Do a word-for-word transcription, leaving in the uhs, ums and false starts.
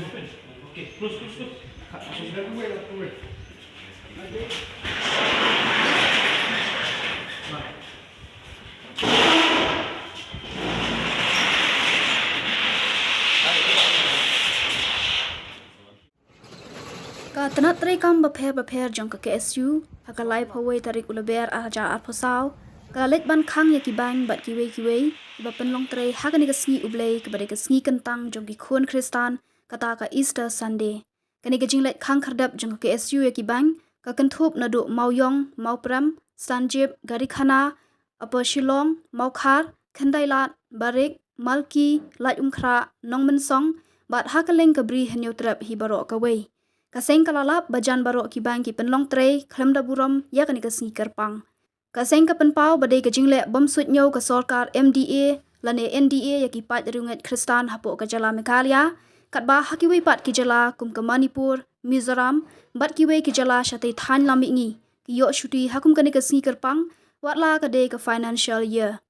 Okay, close, close, close. Ka tnat treikam bapher bapher jong ka K S U ha ka laiphew wei tarik u Lber ar hajar arphew saw ka la leit ban khang ïa ki bank bad kiwei kiwei kiba pynlong trei ha kane ka sngi U Blei kaba dei ka sngi kyntang jong ki khun Khristan, kata ka Easter Sunday. Kane ka jingleit khang khyrdep jong ka K S U ïa ki bank ka kynthup naduh Mawïong, Mawprem, Sanjip, Garikhana, Upper Shillong, Mawkhar, Khyndai Lad, Barik, Malki, Laitumkhrah, Nongmynsong bad ha ka liang ka Bri Hynñiewtrep hi baroh kawei. Ka seng ka la lap ba jan baroh ki bank ki pynlong trei khlem da burom ïa kane ka sngi kyrpang. Ka seng ka pynpaw ba dei ka jingleh bym suidñiew ka sorkar M D A lane N D A ïa ki paid riewngeit Khristan hapoh ka jylla Meghalaya, katba ha kiwei pat ki jylla kum ka Manipur, Mizoram bad kiwei ki jylla shatei thaiñ lam mihngi ki ïoh shuti ha kum kane ka sngi kyrpang, watla ka dei ka financial year.